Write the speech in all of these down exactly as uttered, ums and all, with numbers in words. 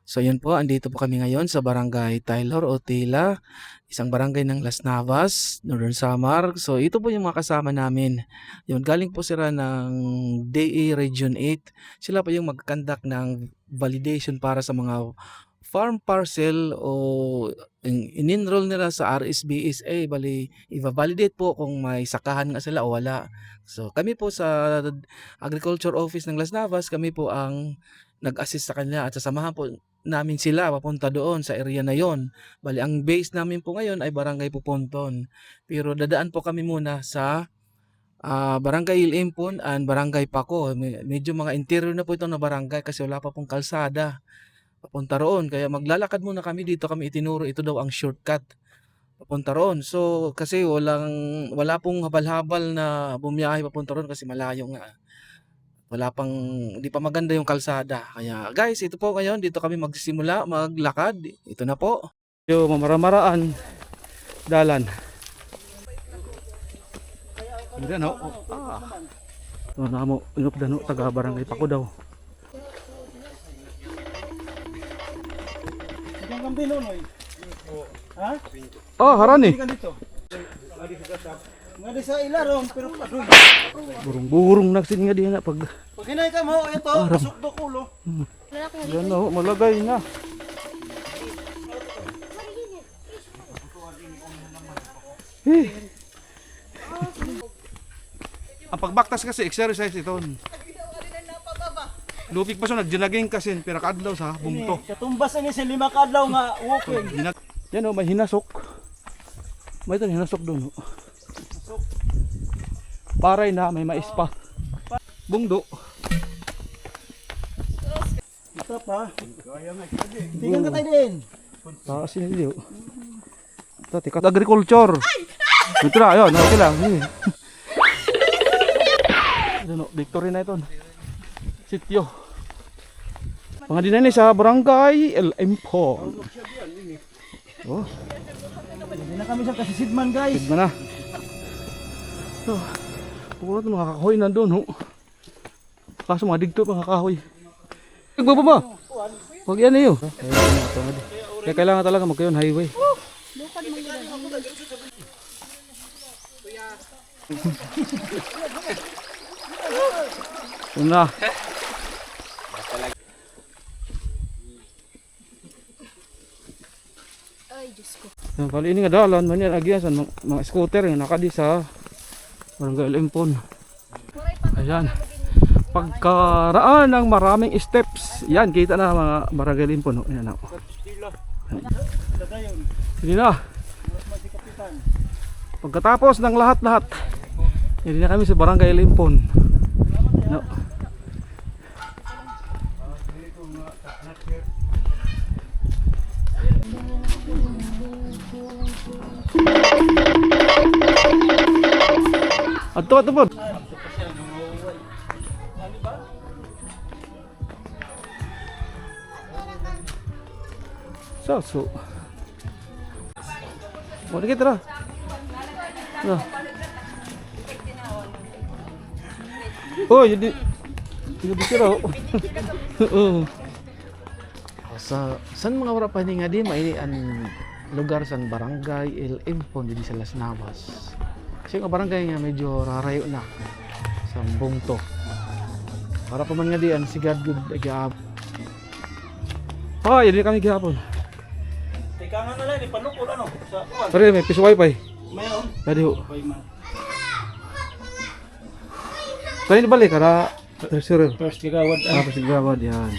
So, yun po, andito po kami ngayon sa Barangay Taylor o Tila, isang barangay ng Las Navas, Northern Samar. So, ito po yung mga kasama namin. Yun, galing po sila ng D E Region eight. Sila po yung mag-conduct ng validation para sa mga farm parcel o in-, in-enroll nila sa R S B S A. Bali, iva-validate po kung may sakahan nga sila o wala. So, kami po sa Agriculture Office ng Las Navas, kami po ang nag-assist sa kanila at sasamahan po namin sila papunta doon sa area na yon. Bali, ang base namin po ngayon ay Barangay Puponton. Pero dadaan po kami muna sa, ah, Barangay Ilimpon and Barangay Paco. Me-, medyo mga interior na po ito na barangay kasi wala pa pong kalsada papunta roon. Kaya maglalakad muna kami, dito kami itinuro. Ito daw ang shortcut papunta roon. So, kasi walang, wala pong habal-habal na bumiyahe papunta roon kasi malayo nga. Wala pang, di pa maganda yung kalsada. Kaya, guys, ito po ngayon, dito kami magsisimula maglakad. Ito na po. Yo, mamaramaraan dalan. Dida, no? Ah. Ito na mo, inupdan, no? Taga Barangay Paco daw. Diyan kang Pinoy. Ha? Ah, harani. Hindi ka dito. Nga di sa ilarom, pero adoy. Burong-burong na sin nga di na pag Pag hinay ka mo, ito, Aram. Pasok do kulo. Hmm. Yan, oh, malagay na. Eh. Ang pagbaktas kasi, exercise iton. Lupig pa siya, nag-jogging kasi, pira ka adlaw sa bungto. Katumbas ini sa lima ka adlaw nga walking. Yan, oh, may hinasok. May iton hinasok doon, oh. Paray na, may mais pa. Bungdo. Ito pa. Tingnan ka tayo din. Taas yun, yun. Ito, tika, agriculture. Ito na, ayun, okay lang. Sige. Ano, victory na ito. Sityo. Mga dinay ni sa barangay El Empon. Oh. Hindi na kami sa kasisidman, guys. Sidman na. So, puro ito mga kahoy nandun, ho. Kaso mga digto pa nga kahoy. Nagbaba ba? Pag yan iyo. Kaya kailangan talaga magkayon highway. Una. Ay, Diyos ko. Yan, bali ini nga dalan man yan, agian sa mga, mga scooter nga nakadi sa Barangay Limpon. Ayan. Pagkaraan ng maraming steps. Yan, kita na mga Barangay Limpon, oh. Yan, oh. Sige na. Pagkatapos ng lahat-lahat, hindi na kami sa Barangay Limpon. No. Adto, adto pod. Saso. O, dikit ra. Na. O, yun di. Yun di sira, o. Oo. Sa, san mga wara pa ini nga di, maini an lugar san Barangay El Empon didi sa Las Navas. Siya nga barangay nga medyo rarayo na sa bungto. Para pa man nga di, an sigad gud, nag-aab-, Ay, diri kami gihapon. Teka nga na lang, ipanukol, ano, sa kuwan. Pare, may piso wifi. Mayroon? Dadi ho. Wifi man. Kani balik, kara, treasurer. First kagawad, ah. Ah, first kagawad, yan.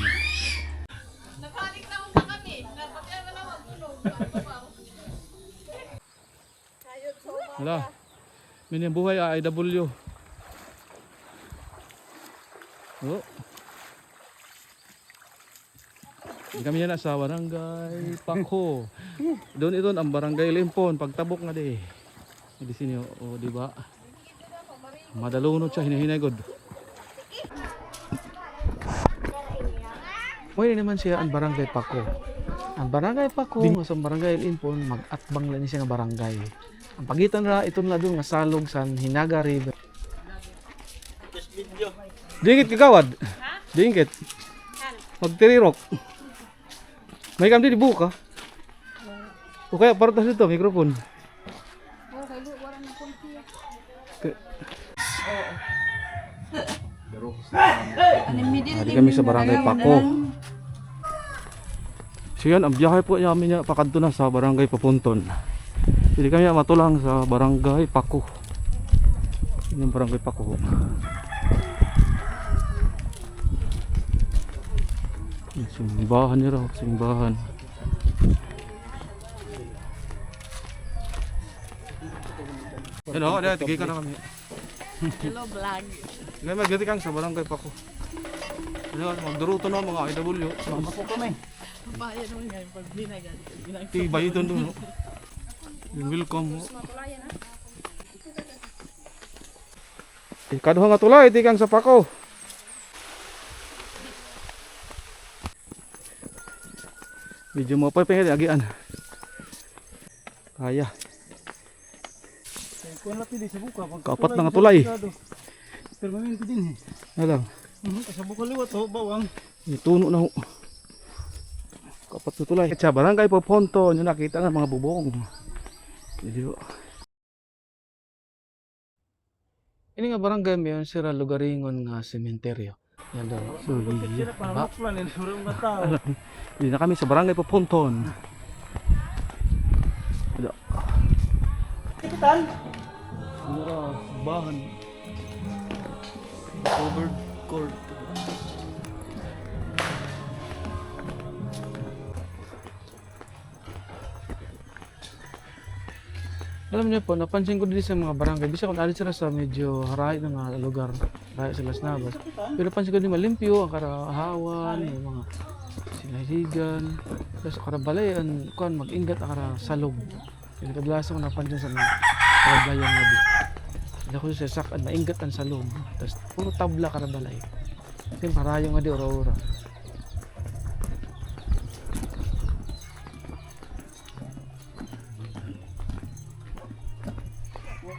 Hala. Mini an buhay, ah, I W. Oh. Di kami yana sa Barangay Paco. Doon iton an Barangay Limpon, pagtabok nga di. Di sinyo, o, di ba? Madalunod siya, hinay-hinay gud. Pwede naman siya an Barangay Paco. An Barangay Paco, nga sa Barangay Limpon, mag-atbang lang siya nga barangay. An pagitan ra, ito na doon nga salog san Hinaga River. Dingit kagawad. Ha? Dingit. Magtirirok. May kam di buka? O kaya partas dito, microphone. Adi kami sa Barangay Paco. So yan, ang biyahe po namin niya pakadto na sa Barangay Papunton. Diri kami matulang sa Barangay Paco. Ini an Barangay Paco. Simbahan nira, simbahan. Hello, ada, tigay ka na kami. Hello, vlog. Ngayon, magdating kang sa Barangay Paco. Ano, magduruto na mga I W. Ako kami. Bayan mo nga yung pagbinagay. Tibay ito doon, no? Yung welcome, no? Ikaduha nga tulay, tikang sa Paco. Medyo mapay pa nga agian. Kaya. Kaya kuha na pili sa buka. Kaapat na nga tulay. Permanente din, eh. Alam. Mhm, sa buka liwat, ho, bawang. Ituno na, ho. Kaapat na tulay. Sa Barangay Poponton, yung nakita nga mga bubong. Dili, ho. Ini nga barangay, may-on sira lugaringon nga sementeryo. Yan daw. So, ba? Di na kami sa Barangay Poponton. Wala. Kapitan? Mura, bahan. Covered court. Alam niyo po, napansin ko diri sa mga barangay, bisan kung alit sila sa medyo harayo na nga lugar, harayo sila sa nabas. Pero napansin ko diri malimpyo, an karahawan, may mga sinaligan, tapos karabalay, an, kuan, mag-inggat an karasalog. Pero kadalasan ko napansin sa mga karabalay nga di. Dako sa sak-an, mainggat an salog. Tapos puro tabla karabalay. Kasi harayo nga di, ura-ura.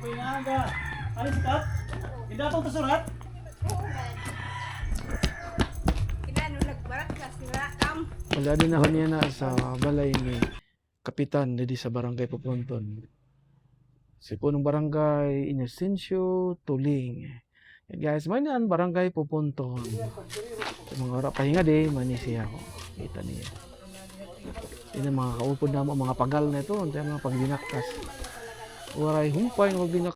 Okay na, aga. Alis ka? Hindi ako susurat? Kinano nagbarat ka, sira kam. Wala din ako niya na sa balay ni Kapitan, didi sa Barangay Poponton. Si punong barangay, Inocencio Tuling. Yan, guys, may na an Barangay Poponton. Sa mga wara pa hingadi, mani siya ko. Kita niya. Ini mga kaupod namo, mga pagal na ito, ang mga pagdinaktas. Waray humpay nga pagdinak-